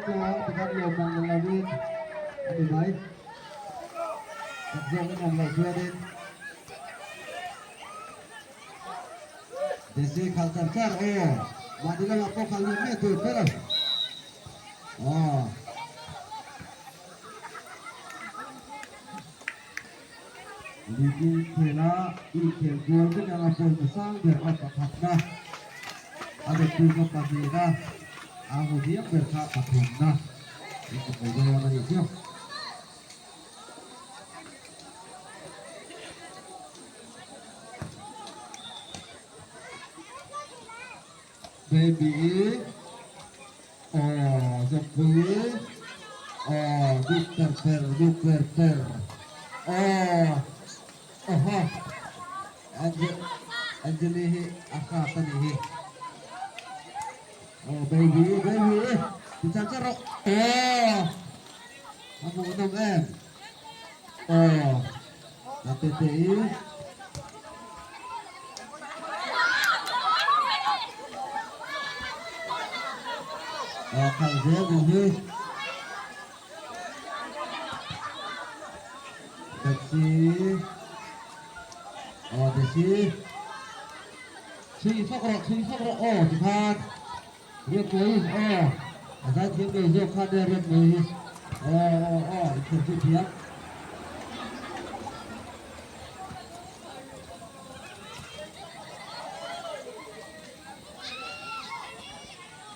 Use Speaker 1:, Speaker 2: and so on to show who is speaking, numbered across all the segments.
Speaker 1: awm lo ang tikhan lawm ang ni lovin a ni mai. Chak zawk in awm loh chuanin Jesse khalh char char aw mahni lamah pawh khalh nuam miah tur ber a aw. League inkhela inkhel kual vek anga pawimawh sang ber kha pakhatna, a dawttu kha pahnihna, a hmu hniam ber kha pathumna in hmu thei dawn a nih chu. Baby-i Aw Zawkpui Aw duk per per duk per per Aw Awha Angel Angeli hi a hrat a nih hi Aw baby baby ti char char rawh Aw a hmuhnawm em Aw ka tete i. Aw khalh zel duh hi. Taxi. Aw taxi. Chhui fak rawh chhui fak rawh aw tikhan Riatmawii aw a zaithiam lo zawk khan nia Riatmawii hi aw aw aw inkhel chu thiam.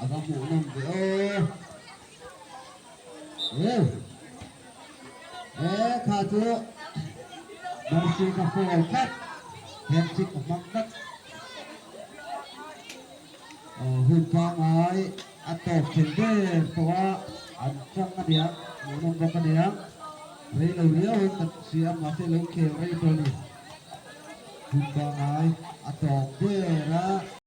Speaker 1: A va hmuhnawm ve aw. Ew. E kha chu Mercy ka fall tlat. Hand trick a hmang tlat. Hun pangngai a tawp thei ber tawh a, an chang a nia, hmuhnawm bawk a nia. Rei lo riau in kan hria a, mahse lo khel rei tawh a ni. Hun pangngai a tawp ber a.